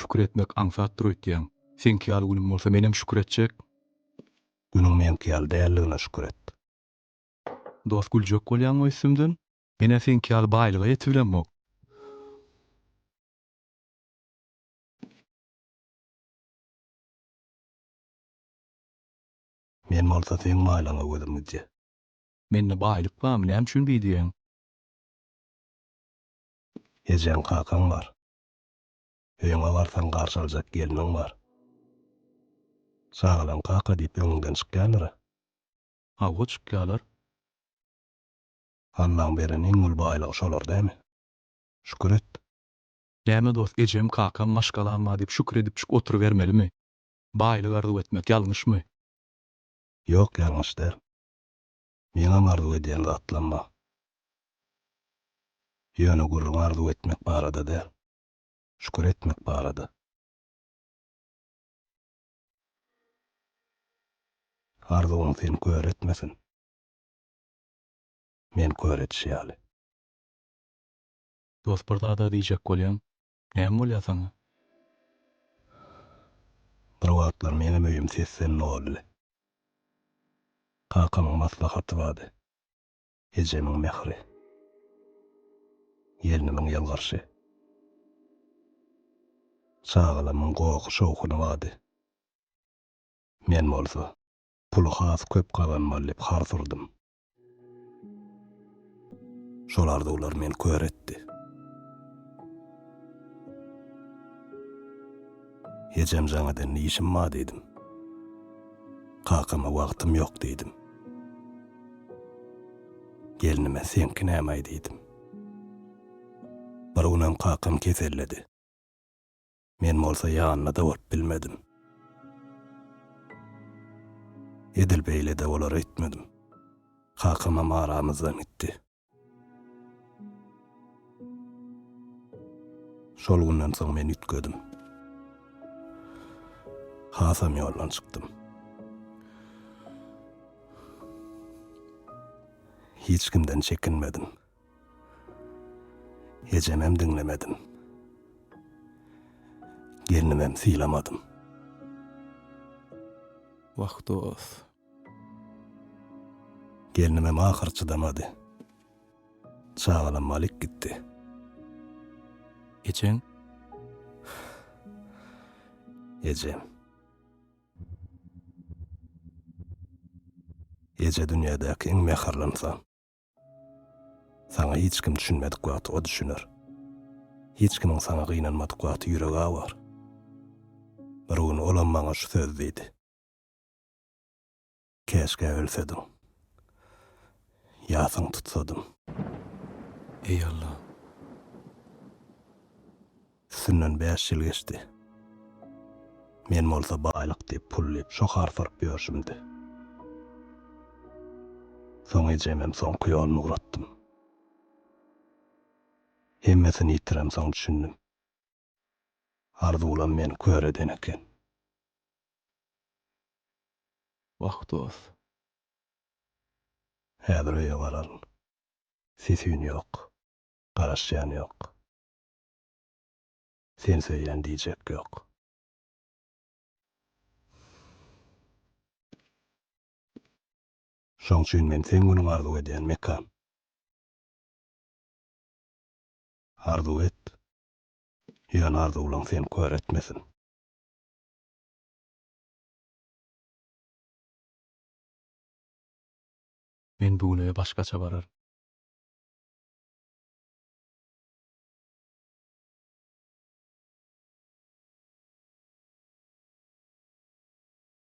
Şükür etmek aňsatdyr öýtýäň. Seňki ýaly günüm bolsa menem şükür etjek. Günüň meňki ýaly däldigine şükür et. Dost güljek bolýaňmy üstümden? Men-ä seňki ýaly baýlyga ýetibilemok. Men bolsa seň baýlygyňa gözüm gidýä. Mende baýlyk barmy, näme üçin beý diýýäň? Ejeň kakaň bar. Öýüňe barsaň garşy aljak gelniň bar. Çagalaň kaka diýip öňüňden çykýandyr-a. Hawa çykýalar. Allaň beren iň uly baýlygy şolar dämi? Şükür et. Näme dost ejem kakam maşgalam bar diýip şükür edipjik oturybermelimi? Baýlyk arzuw etmek ýalňyşmy? Ýok ýalňyş däl. Meňem arzuw edýän zatlam bar. Ýöne gürrüň arzuw etmek barada däl. Şükür etmek barada. Arzuwyň seni kör etmesin. Meni kör edişi ýaly. Dost bir zada diýjek bolýaň. Näme bolýa saňa? Bir wagtlar meňem öýüm sesden doldy. Kakamyň maslahaty bardy. Ejemiň mähri. Gelnimiň ýylgyrşy. Çagalamyň gohy-şowhuny bardy. Men bolsa, puly has köp gazanmaly diýip hars urdum. Şol arzuwlar meni kör etdi. Ejem jaň edende işim bar diýdim. Kakama wagtym ýok diýdim. Gelnime seňki nämaý diýdim. Bir günem kakam keselledi. Men bolsa ýanynda-da bolup bilmedim. Edil beýle-de bolar öýtmedim. Kakamam aramyzdan gitdi. Şol günden soň men üýtgedim. Hasam ýoldan çykdym. Hiç kimden çekinmedim. Ejemem diňlemedim. Gelnimem sylamadym. Wah dost. Gelnimem ahyr çydamady. Çagalam Malik gitdi. Ejeň? Ejem. Eje dünýädäki iň mähirli ynsan. Saňa hiç kim düşünmedik wagty o düşüner. Hiç kimiň saňa gynanmadyk wagty ýüregi awar. Bir gün olam maňa şu sözi diýdi. Käşgä ölsediň. Ýasyň tutsadym. Eý Alla. Üstünden bäş ýyl geçdi. Men bolsa baýlyk diýip, pul diýip şo harsaryp ýörşümdi. Soň ejemem soňky ýoluny ugratdym. Hemmesini ýitiremsoň düşündim. Arzuwlam meni kör eden eken. Wah dost. Häzir öýe bararyn. Ses-üýn ýok. Garaşýan ýok. Seni söýýän diýjek ýok. Şoň üçin men seň günüňi arzuw edýän, Mekan. Arzuw et. Ýöne arzuwlaň seni kör etmesin. Men bu gün öýe başgaça bararyn.